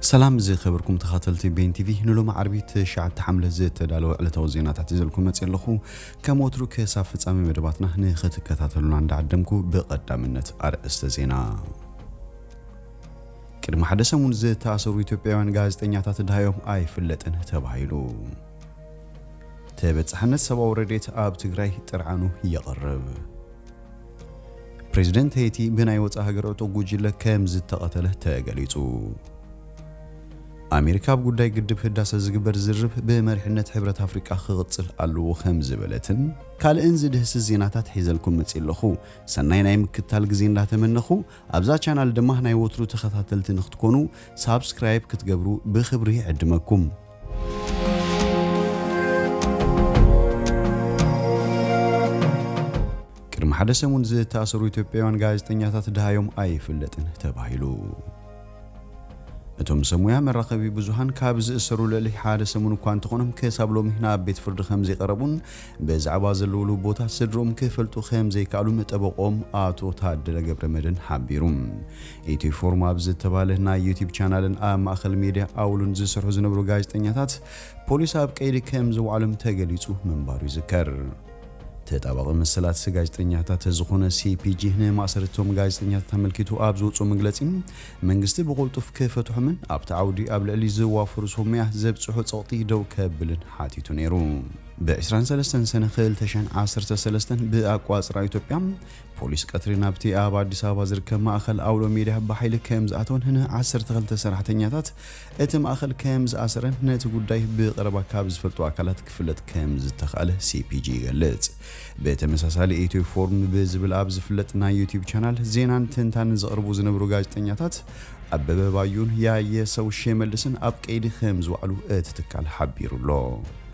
ሰላም ዝኸበርኩም ተኸታተልቲ ቤን ቲቪ፣ ንሎሚ ዓርቢ ትሽዓተ ሓምለ ዝተዳለወ ዕለታዊ ዜናታት ሒዘልኩም መፅእ ኣለኹ። ከም ወትሩ ክሳብ ፍጻሜ መደባትና ንኽትከታተሉና እንዳዓደምኩ ብቐዳምነት ኣርእስተ ዜና። ቅድሚ ሓደ ሰሙን ዝተኣሰሩ ኢትዮጵያውያን ጋዜጠኛታት ደሃዮም ኣይፍለጥን ተባሂሉ። ተበጻሕነት ሰብኣዊ ረድኤት ኣብ ትግራይ ጥርዓኑ የቕርብ። ፕሬዚደንት ሄይቲ ብናይ ወጻኢ ሃገር ዕጡቕ ጉጅለ ከም ዝተቐተለ ተገሊጹ። ኣሜሪካ ኣብ ጉዳይ ግድብ ህዳሰ ዝግበር ዝርርብ ብመሪሕነት ሕብረት ኣፍሪቃ ክቕጽል ኣለዎ ከም ዝበለትን ካልእን ዝድህስስ ዜናታት ሒዘልኩም መጺእ ኣለኹ። ሰናይ ናይ ምክታል ግዜ እንዳተመነኹ፣ ኣብዛ ቻናል ድማ ናይ ወትሩ ተኸታተልቲ ንክትኮኑ ሳብስክራይብ ክትገብሩ ብኽብሪ ይዕድመኩም። ቅድሚ ሓደ ሰሙን ዝተኣሰሩ ኢትዮጵያውያን ጋዜጠኛታት ደሃዮም ኣይፍለጥን ተባሂሉ። እቶም ሰብ ሞያ መራኸቢ ብዙሃን ካብ ዝእሰሩ ልዕሊ ሓደ ሰሙን እኳ እንተኾኖም፣ ክሳብ ሎሚ ናብ ቤት ፍርዲ ከም ዘይቀረቡን ብዛዕባ ዘለውሉ ቦታ ስድሮም ክፈልጡ ከም ዘይከኣሉን ጠበቆም ኣቶ ታደለ ገብረ መድህን ሓቢሩ። ኢትዮ ፎርም ኣብ ዝተባለ ናይ ዩቲዩብ ቻናልን ኣብ ማእኸል ሚድያ ኣውሉን ዝሰርሑ ዝነበሩ ጋዜጠኛታት ፖሊስ ኣብ ቀይዲ ከም ዘውዓሎም ተገሊጹ ምንባሩ ይዝከር። ተጣባቂ መሰላት ጋዜጠኛታት ዝኾነ ሲፒጂ ንማእሰርቶም ጋዜጠኛታት ኣመልኪቱ ኣብ ዝወፅኦ መግለጺ፣ መንግስቲ ብቕልጡፍ ክፈትሖምን ኣብቲ ዓውዲ ኣብ ልዕሊ ዝዋፈሩ ሰብ ሞያ ዘብፅሖ ፀቕጢ ደው ከብልን ሓቲቱ ነይሩ። ብ ዕስራን ሰለስተን ሰነ ክልተ ሽሕን ዓሰርተ ሰለስተን ብኣቋፅራ ኢትዮጵያ፣ ፖሊስ ቀትሪ ናብቲ ኣብ ኣዲስ ኣበባ ዝርከብ ማእኸል ኣውሎ ሚድያ ብሓይሊ ከም ዝኣተወን ን ዓሰርተ ክልተ ሰራሕተኛታት እቲ ማእኸል ከም ዝኣሰረን ነቲ ጉዳይ ብቐረባ ካብ ዝፈልጡ ኣካላት ክፍለጥ ከም ዝተኻእለ ሲፒጂ ይገልጽ። ብተመሳሳሊ ኢትዮ ፎርም ብዝብል ኣብ ዝፍለጥ ናይ ዩቲዩብ ቻናል ዜናን ትንታንን ዘቕርቡ ዝነበሩ ጋዜጠኛታት ኣበበ ባዩን ያየ ሰው ሽመልስን ኣብ ቀይዲ ከም ዝወዓሉ እቲ ትካል ሓቢሩ ኣሎ።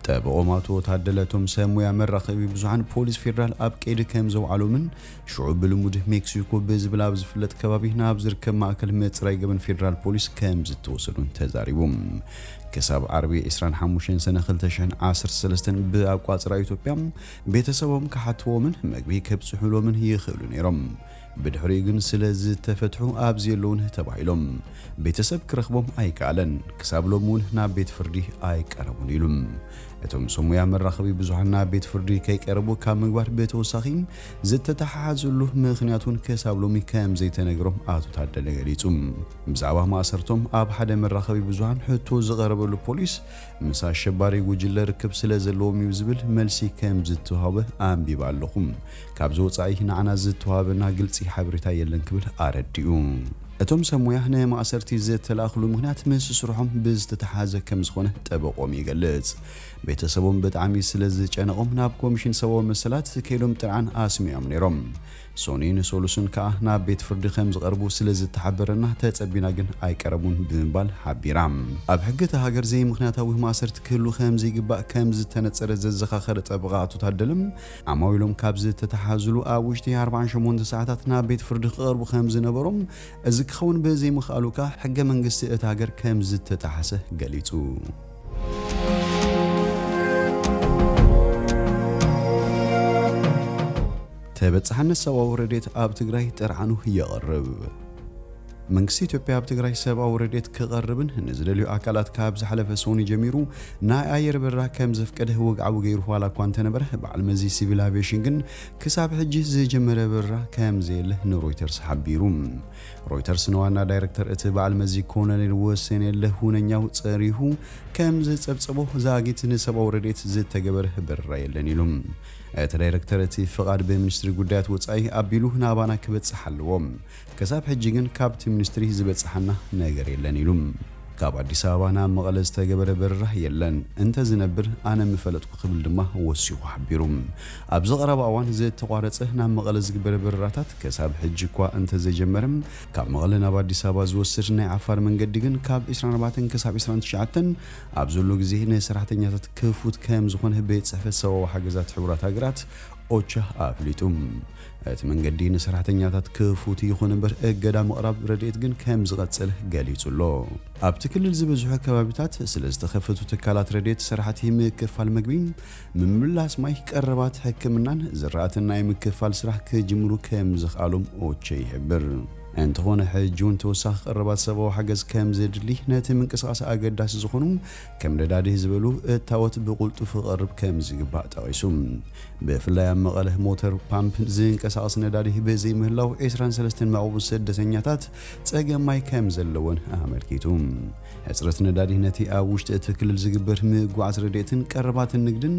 ጠበቖም ኣቶ ታደለ እቶም ሰብ ሞያ መራኸቢ ብዙሃን ፖሊስ ፌዴራል ኣብ ቀይዲ ከም ዘውዓሎምን ሽዑ ብልሙድ ሜክሲኮ ብዝብል ኣብ ዝፍለጥ ከባቢ ናብ ዝርከብ ማእከል ምጽራይ ገበን ፌዴራል ፖሊስ ከም ዝተወሰዱን ተዛሪቡ። ክሳብ ዓርቢ ዕስራን ሓሙሽተን ሰነ ክልተ ሽሕን ዓሰርተ ሰለስተን ብኣቋጽራ ኢትዮጵያ ቤተሰቦም ክሓትዎምን መግቢ ከብጽሑሎምን ይኽእሉ ነይሮም። ብድሕሪኡ ግን ስለ ዝተፈትሑ ኣብዚ የለውን ተባሂሎም። ቤተሰብ ክረኽቦም ኣይከኣለን። ክሳብ ሎሚ እውን ናብ ቤት ፍርዲ ኣይቀረቡን ኢሉ። እቶም ሰብ ሞያ መራኸቢ ብዙሃን ናብ ቤት ፍርዲ ከይቀረቡ ካብ ምግባር ብተወሳኺ ዝተተሓሓዘሉ ምኽንያት እውን ክሳብ ሎሚ ከም ዘይተነግሮም ኣቶ ታደለ ገሊጹ። ብዛዕባ ማእሰርቶም ኣብ ሓደ መራኸቢ ብዙሃን ሕቶ ዝቐረበሉ ፖሊስ፣ ምስ ኣሸባሪ ጉጅለ ርክብ ስለ ዘለዎም እዩ ዝብል መልሲ ከም ዝተዋህበ ኣንቢበ ኣለኹ። ካብዚ ወጻኢ ንዓና ዝተዋህበና ግልጺ ሓበሬታ የለን ክብል ኣረዲኡ። እቶም ሰብ ሞያ ንማእሰርቲ ዝተላእኽሉ ምኽንያት ምስ ስርሖም ብዝተተሓሓዘ ከም ዝኾነ ጠበቆም ይገልጽ። ቤተሰቦም ብጣዕሚ ስለ ዝጨነቖም ናብ ኮሚሽን ሰብኣዊ መሰላት ከይዶም ጥርዓን ኣስሚዖም ነይሮም። ሶኒን ሶሉስን ከኣ ናብ ቤት ፍርዲ ከም ዝቐርቡ ስለ ዝተሓበረና ተጸቢና ግን ኣይቀረቡን ብምባል ሓቢራ። ኣብ ሕጊ እታ ሃገር ዘይምኽንያታዊ ማእሰርቲ ክህሉ ከም ዘይግባእ ከም ዝተነጸረ ዘዘኻኸረ ጠበቓ ኣቶ ታደለም፣ ዓማዊሎም ካብ ዝተተሓዙሉ ኣብ ውሽጢ ኣርባዓን ሸሞንተ ሰዓታት ናብ ቤት ፍርዲ ክቐርቡ ከም ዝነበሮም፣ እዚ ክኸውን ብዘይምኽኣሉ ከኣ ሕገ መንግስቲ እታ ሃገር ከም ዝተጣሓሰ ገሊጹ። ተበጻሕነት ሰብኣዊ ረድኤት ኣብ ትግራይ ጥርዓኑ የቕርብ። መንግስቲ ኢትዮጵያ ኣብ ትግራይ ሰብኣዊ ረድኤት ክቐርብን ንዝደልዩ ኣካላት ካብ ዝሓለፈ ሰሙን ጀሚሩ ናይ ኣየር በረራ ከም ዘፍቀደ ወግዓዊ ገይሩ ዋላ እኳ እንተነበረ፣ በዓል መዚ ሲቪል ኣቪዬሽን ግን ክሳብ ሕጂ ዝጀመረ በረራ ከም ዘየለ ንሮይተርስ ሓቢሩ። ሮይተርስ ንዋና ዳይሬክተር እቲ በዓል መዚ ኮሎኔል ወሰንየለህ ሁነኛው ጸሪሁ ከም ዝጸብጸቦ፣ ዛጊት ንሰብኣዊ ረድኤት ዝተገበረ በረራ የለን ኢሉ። እቲ ዳይሬክተር እቲ ፍቓድ ብሚኒስትሪ ጉዳያት ወጻኢ ኣቢሉ ናባና ክበጽሕ ኣለዎ። ክሳብ ሕጂ ግን ካብቲ ሚኒስትሪ ዝበጽሓና ነገር የለን ኢሉ። ካብ ኣዲስ ኣበባ ናብ መቐለ ዝተገበረ በረራ የለን። እንተ ዝነብር ኣነ ምፈለጥኩ ክብል ድማ ወሲኹ ሓቢሩ። ኣብዚ ቀረባ እዋን ዝተቋረጸ ናብ መቐለ ዝግበር በረራታት ክሳብ ሕጂ እኳ እንተ ዘይጀመረ፣ ካብ መቐለ ናብ ኣዲስ ኣበባ ዝወስድ ናይ ዓፋር መንገዲ ግን ካብ ዕስራን ኣርባዕተን ክሳብ ዕስራን ትሽዓተን ኣብ ዘሎ ግዜ ንሰራሕተኛታት ክፉት ከም ዝኾነ ቤት ጽሕፈት ሰብኣዊ ሓገዛት ሕቡራት ሃገራት ኦቻ ኣፍሊጡ። እቲ መንገዲ ንሰራሕተኛታት ክፉት ይኹን እምበር እገዳ ምቕራብ ረድኤት ግን ከም ዝቐጽል ገሊጹ ኣሎ። ኣብቲ ክልል ዝበዝሑ ከባቢታት ስለ ዝተኸፈቱ ትካላት ረድኤት ስራሕቲ ምክፋል መግቢ፣ ምምላስ ማይ፣ ቀረባት ሕክምናን ዝራእትን ናይ ምክፋል ስራሕ ክጅምሩ ከም ዝኽኣሎም ኦቸ ይሕብር። እንተኾነ፣ ሕጂ እውን ተወሳኺ ቀረባት ሰብኣዊ ሓገዝ ከም ዘድሊ፣ ነቲ ምንቅስቓስ ኣገዳሲ ዝኾኑ ከም ነዳዲ ዝበሉ እታወት ብቕልጡፍ ክቐርብ ከም ዝግባእ ጠቒሱ። ብፍላይ ኣብ መቐለ ሞተር ፓምፕ ዝንቀሳቐስ ነዳዲ ብዘይምህላው፣ ዕስራን ሰለስተን መዕቆቢ ስደተኛታት ጸገም ማይ ከም ዘለወን ኣመልኪቱ። ሕጽረት ነዳዲ ነቲ ኣብ ውሽጢ እቲ ክልል ዝግበር ምጉዓዝ ረድኤትን ቀረባትን ንግድን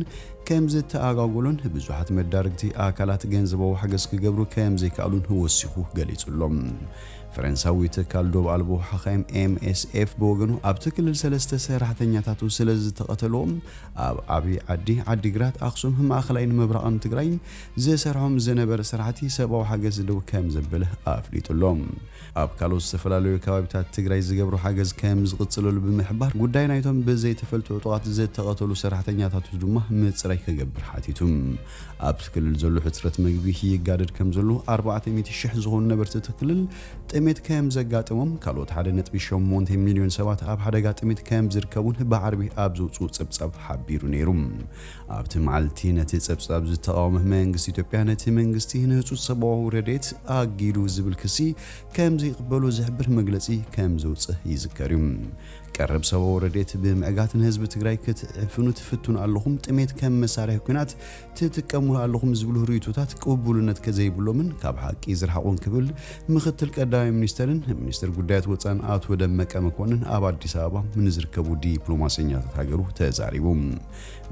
ከም ዝተኣጓጎሎን ብዙሓት መዳርግቲ ኣካላት ገንዘባዊ ሓገዝ ክገብሩ ከም ዘይከኣሉን ወሲኹ ገሊጹ ኣሎ። ፈረንሳዊ ትካል ዶብ ኣልቦ ሓኻይም ኤም ኤስ ኤፍ ብወገኑ፣ ኣብቲ ክልል ሰለስተ ሰራሕተኛታቱ ስለ ዝተቐተልዎም፣ ኣብ ዓብዪ ዓዲ፣ ዓዲግራት፣ ኣኽሱም፣ ማእኸላይን ምብራቕን ትግራይን ዝሰርሖም ዝነበረ ስራሕቲ ሰብኣዊ ሓገዝ ደው ከም ዘበለ ኣፍሊጡ ኣሎ። ኣብ ካልኦት ዝተፈላለዩ ከባቢታት ትግራይ ዝገብሮ ሓገዝ ከም ዝቕፅለሉ ብምሕባር፣ ጉዳይ ናይቶም ብዘይተፈልጡ ዕጡቓት ዝተቐተሉ ሰራሕተኛታቱ ድማ ምፅራይ ክገብር ሓቲቱ። ኣብቲ ክልል ዘሎ ሕፅረት መግቢ ይጋደድ ከም ዘሎ፣ ኣርባዕተ ሚእቲ ሽሕ ዝኾኑ ነበርቲ እቲ ክልል ጥሜት ከም ዘጋጠሞም፣ ካልኦት ሓደ ነጥቢ ሸሞንተ ሚልዮን ሰባት ኣብ ሓደጋ ጥሜት ከም ዝርከቡን ብዓርቢ ኣብ ዘውፅኡ ፀብፃብ ሓቢሩ ነይሩ። ኣብቲ መዓልቲ ነቲ ጸብጻብ ዝተቓወመ መንግስቲ ኢትዮጵያ፣ ነቲ መንግስቲ ንህጹጽ ሰብኣዊ ረድኤት ኣጊዱ ዝብል ክሲ ከም ዘይቕበሎ ዝሕብር መግለጺ ከም ዘውጽእ ይዝከር እዩ። ቀረብ ሰብኣዊ ረድኤት ብምዕጋት ንህዝቢ ትግራይ ክትዕፍኑ ትፍትኑ ኣለኹም፣ ጥሜት ከም መሳርሒ ኲናት ትጥቀሙሉ ኣለኹም ዝብሉ ርእይቶታት ቅቡልነት ከዘይብሎምን ካብ ሓቂ ዝረሓቑን ክብል ምክትል ቀዳማይ ሚኒስተርን ሚኒስትር ጉዳያት ወጻእን ኣቶ ደመቀ መኮንን ኣብ ኣዲስ ኣበባ ንዝርከቡ ዲፕሎማሰኛታት ሃገሩ ተዛሪቡ።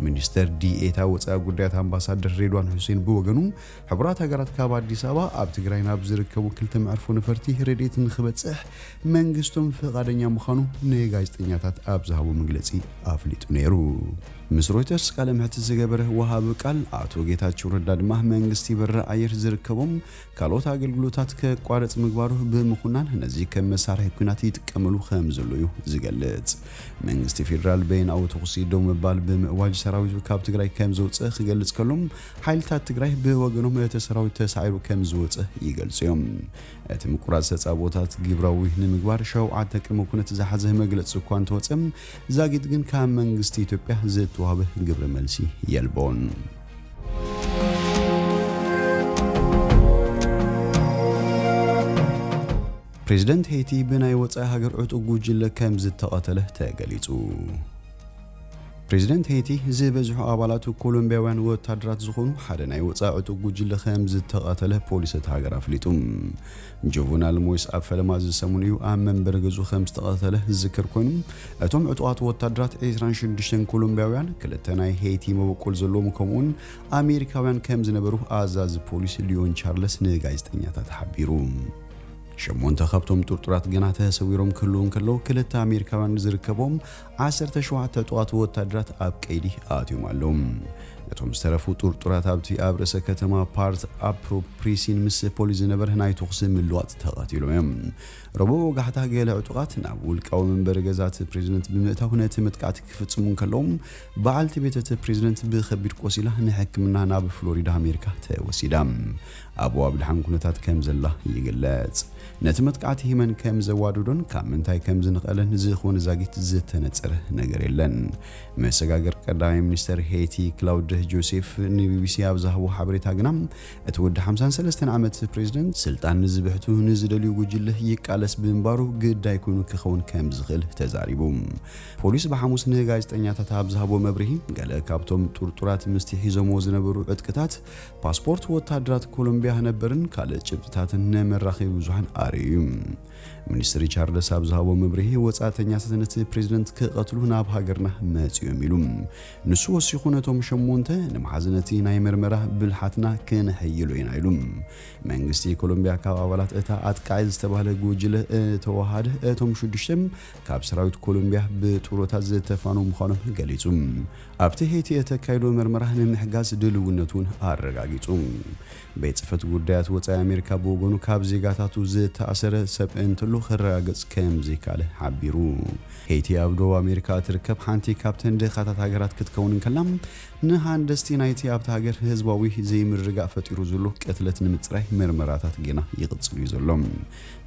ሚኒስተር ዲኤታ ወጻኢ ጉዳያት ኣምባሳደር ሬድዋን ሁሴን ብወገኑ፣ ሕቡራት ሃገራት ካብ ኣዲስ ኣበባ ኣብ ትግራይ ናብ ዝርከቡ ክልተ መዕርፎ ነፈርቲ ረድኤት ንክበጽሕ መንግስቶም ፍቓደኛ ምዃኑ ንጋዜጠኛታት ኣብ ዝሃቦ መግለጺ ኣፍሊጡ ነይሩ። ምስ ሮይተርስ ቃለ መሕትት ዝገበረ ወሃቢ ቃል ኣቶ ጌታቸው ረዳ ድማ፣ መንግስቲ በረራ ኣየር ዝርከቦም ካልኦት ኣገልግሎታት ከቋርጽ ምግባሩ ብምኹናን፣ ነዚ ከም መሳርሒ ኲናት ይጥቀመሉ ከም ዘሎ እዩ ዝገልጽ። መንግስቲ ፌዴራል በይናዊ ተኹሲ ደው ምባል ብምእዋጅ ሰራዊቱ ካብ ትግራይ ከም ዘውፅእ ክገልጽ ከሎ፣ ሓይልታት ትግራይ ብወገኖም እቲ ሰራዊት ተሳዒሩ ከም ዝወፀ ይገልጹ እዮም። እቲ ምቁራጽ ተጻብኦታት ግብራዊ ንምግባር ሸውዓተ ቅድመ ኩነት ዝሓዘ መግለጺ እኳ እንተወጸ፣ ዛጊት ግን ካብ መንግስቲ ኢትዮጵያ ዝተዋህበ ግብረ መልሲ የልቦን። ፕሬዚደንት ሄይቲ ብናይ ወጻኢ ሃገር ዕጡቕ ጉጅለ ከም ዝተቐተለ ተገሊጹ። ፕሬዚደንት ሄይቲ ዝበዝሑ ኣባላቱ ኮሎምቢያውያን ወታደራት ዝኾኑ ሓደ ናይ ወጻኢ ዕጡቕ ጉጅለ ከም ዝተቐተለ ፖሊስ እቲ ሃገር ኣፍሊጡ። ጁቨናል ሞይስ ኣብ ፈለማ እዚ ሰሙን እዩ ኣብ መንበሪ ገዝኡ ከም ዝተቐተለ ዝዝከር ኮይኑ፣ እቶም ዕጡቓት ወታደራት ዕስራን ሽዱሽተን ኮሎምቢያውያን፣ ክልተ ናይ ሄይቲ መበቆል ዘለዎም ከምኡውን ኣሜሪካውያን ከም ዝነበሩ ኣዛዚ ፖሊስ ሊዮን ቻርለስ ንጋዜጠኛታት ሓቢሩ። ሸሞንተ ካብቶም ጥርጡራት ገና ተሰዊሮም ክህልዉ እንከለዉ፣ ክልተ ኣሜሪካውያን ዝርከቦም ዓሰርተ ሸውዓተ ዕጡቓት ወታደራት ኣብ ቀይዲ ኣትዮም ኣለዉ። እቶም ዝተረፉ ጥርጡራት ኣብቲ ኣብ ርእሰ ከተማ ፓርት ኣፕሮፕሪሲን ምስ ፖሊስ ዝነበረ ናይ ተኹሲ ምልዋጥ ተቐቲሎም እዮም። ረቡዕ ወጋሕታ ገለ ዕጡቓት ናብ ውልቃዊ መንበሪ ገዛ እቲ ፕሬዚደንት ብምእታው ነቲ መጥቃዕቲ ክፍጽሙ እንከለዉ፣ በዓልቲ ቤት እቲ ፕሬዚደንት ብኸቢድ ቆሲላ ንሕክምና ናብ ፍሎሪዳ ኣሜሪካ ተወሲዳ። ኣብኡ ኣብ ድሓን ኩነታት ከም ዘላ ይግለጽ። ነቲ መጥቃዕቲ መን ከም ዘዋደዶን ካብ ምንታይ ከም ዝነቐለን ዝኾነ ዛጊት ዝተነጸረ ነገር የለን። መሰጋገር ቀዳማይ ሚኒስተር ሄይቲ ክላውድ ጆሴፍ ንቢቢሲ ኣብ ዝሃቦ ሓበሬታ ግና፣ እቲ ወዲ ሓምሳን ሰለስተን ዓመት ፕሬዚደንት ስልጣን ንዝብሕቱ ንዝደልዩ ጉጅለ ይቃለስ ብምንባሩ ግዳይ ኮይኑ ክኸውን ከም ዝኽእል ተዛሪቡ። ፖሊስ ብሓሙስ ንጋዜጠኛታት ኣብ ዝሃቦ መብርሂ፣ ገለ ካብቶም ጥርጡራት ምስቲ ሒዞምዎ ዝነበሩ ዕጥቅታት፣ ፓስፖርት ወታደራት ኮሎምቢያ ነበርን ካልእ ጭብጥታትን ንመራኸቢ ብዙሓን ኣርእዩ እዩ። ሚኒስትሪ ቻርለስ ኣብ ዝሃቦ መብርሂ፣ ወጻእተኛታት ነቲ ፕሬዚደንት ክቐትሉ ናብ ሃገርና መጺኦም ኢሉ። ንሱ ወሲኹ፣ ነቶም ሸሞንተ ንምሓዝ ነቲ ናይ መርመራ ብልሓትና ክነሐይሎ ኢና ኢሉ። መንግስቲ ኮሎምቢያ ካብ ኣባላት እታ ኣጥቃዒ ዝተባህለ ጉጅለ እተወሃደ እቶም ሽዱሽተ ካብ ሰራዊት ኮሎምቢያ ብጡረታ ዝተፋነዉ ምዃኖም ገሊጹ። ኣብቲ ሄይቲ እተካየዶ መርመራ ንምሕጋዝ ድልውነቱ እውን ኣረጋጊጹ። ቤት ጽሕፈት ጉዳያት ወጻኢ ኣሜሪካ ብወገኑ፣ ካብ ዜጋታቱ ዝተኣሰረ ሰብ እንተሎ ክረጋገጽ ከም ዘይከኣለ ሓቢሩ። ሄይቲ ኣብ ደቡብ ኣሜሪካ እትርከብ ሓንቲ ካብተን ድኻታት ሃገራት ክትከውን እንከላ፣ ንሃንደስቲ ናይቲ ኣብቲ ሃገር ህዝባዊ ዘይምርግጋእ ፈጢሩ ዘሎ ቅትለት ንምጽራይ መርመራታት ጌና ይቕጽል እዩ ዘሎ።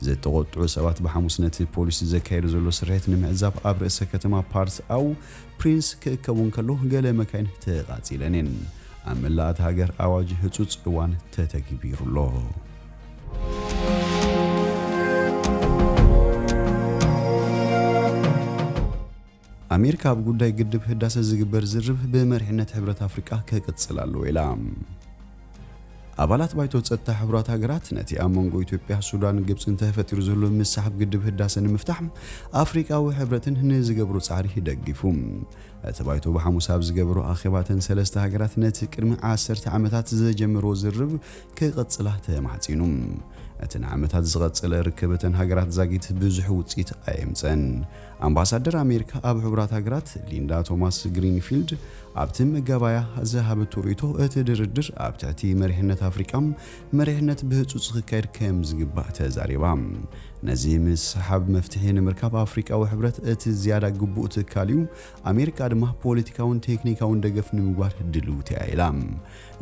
ዝተቖጥዑ ሰባት ብሓሙስ ነቲ ፖሊስ ዘካየዶ ዘሎ ስርሒት ንምዕዛብ ኣብ ርእሰ ከተማ ፓርት ኣው ፕሪንስ ክእከቡ እንከሎ፣ ገለ መካይን ተቓጺለን እየን። ኣብ መላእ እታ ሃገር ኣዋጅ ህጹጽ እዋን ተተግቢሩ ኣሎ። ኣሜሪካ ኣብ ጉዳይ ግድብ ህዳሰ ዝግበር ዝርብ ብመሪሕነት ሕብረት ኣፍሪቃ ክቕጽል ኣለዎ ኢላ። ኣባላት ባይቶ ጸጥታ ሕቡራት ሃገራት ነቲ ኣብ መንጎ ኢትዮጵያ፣ ሱዳን፣ ግብጽን ተፈጢሩ ዘሎ ምስሓብ ግድብ ህዳሰ ንምፍታሕ ኣፍሪቃዊ ሕብረትን ንዝገብሮ ጻዕሪ ደጊፉ። እቲ ባይቶ ብሓሙስ ኣብ ዝገበሮ ኣኼባ እተን ሰለስተ ሃገራት ነቲ ቅድሚ ዓሰርተ ዓመታት ዝጀመርዎ ዝርብ ክቐጽላ ተማሕጺኑ። እቲ ንዓመታት ዝቐጸለ ርክብ እተን ሃገራት ዛጊት ብዙሕ ውጽኢት ኣየምጸን። ኣምባሳደር ኣሜሪካ ኣብ ሕቡራት ሃገራት ሊንዳ ቶማስ ግሪንፊልድ ኣብቲ መጋባያ ዝሃበቶ ርእይቶ፣ እቲ ድርድር ኣብ ትሕቲ መሪሕነት ኣፍሪቃ መሪሕነት ብህጹጽ ክካየድ ከም ዝግባእ ተዛሪባ። ነዚ ምስሓብ መፍትሒ ንምርካብ ኣፍሪቃዊ ሕብረት እቲ ዝያዳ ግቡእ ትካል እዩ፣ ኣሜሪካ ድማ ፖለቲካውን ቴክኒካውን ደገፍ ንምግባር ድልውቲ እያ ኢላ።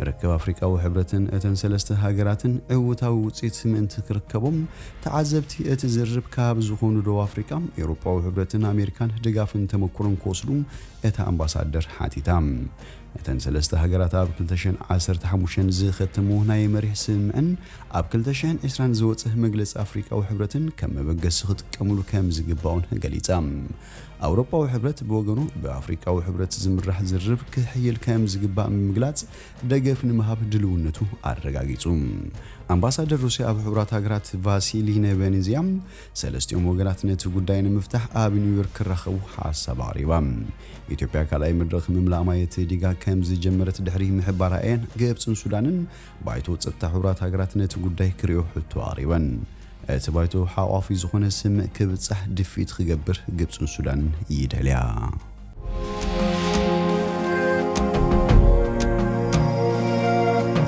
ርክብ ኣፍሪቃዊ ሕብረትን እተን ሰለስተ ሃገራትን ዕውታዊ ውጽኢት ምእንቲ ክርከቦም፣ ተዓዘብቲ እቲ ዝርብ ካብ ዝኾኑ ደቡብ ኣፍሪቃ፣ ኤውሮጳዊ ሕብረትን ኣሜሪካን ድጋፍን ተመክሮን ክወስዱ እታ ኣምባሳደር ሓቲታ። እተን ሰለስተ ሃገራት ኣብ ክልተ ሽሕን ዓሰርተ ሓሙሽተን ዝኸተምዎ ናይ መሪሕ ስምምዕን ኣብ ክልተ ሽሕን ዕስራን ዝወጸ መግለጺ ኣፍሪቃዊ ሕብረትን ከም መበገሲ ክጥቀምሉ ከም ዝግባኡን ገሊጻ። ኣውሮጳዊ ሕብረት ብወገኑ ብኣፍሪቃዊ ሕብረት ዝምራሕ ዝርብ ክሕይል ከም ዝግባእ ብምግላጽ ደገፍ ንምሃብ ድልውነቱ ኣረጋጊጹ። ኣምባሳደር ሩስያ ኣብ ሕቡራት ሃገራት ቫሲሊ ኔቤንዚያ ሰለስቲኦም ወገናት ነቲ ጉዳይ ንምፍታሕ ኣብ ኒውዮርክ ክራኸቡ ሓሳብ ኣቕሪባ። ኢትዮጵያ ካልኣይ መድረኽ ምምላእ ማይ እቲ ዲጋ ከም ዝጀመረት ድሕሪ ምሕባራ እየን ግብጽን ሱዳንን ባይቶ ጸጥታ ሕቡራት ሃገራት ነቲ ጉዳይ ክርእዮ ሕቶ ኣቕሪበን። እቲ ባይቶ ሓቋፊ ዝኾነ ስምምዕ ክብጻሕ ድፍኢት ክገብር ግብጽን ሱዳንን ይደልያ።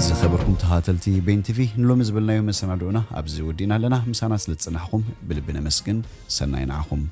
ዝኸበርኩም ተኸታተልቲ ቤን ቲቪ፣ ንሎሚ ዝበልናዮ መሰናድኦና ኣብዚ ወዲእና ኣለና። ምሳና ስለ ዝጸናሕኩም ብልቢ ነመስግን። ሰናይ ንዓኹም።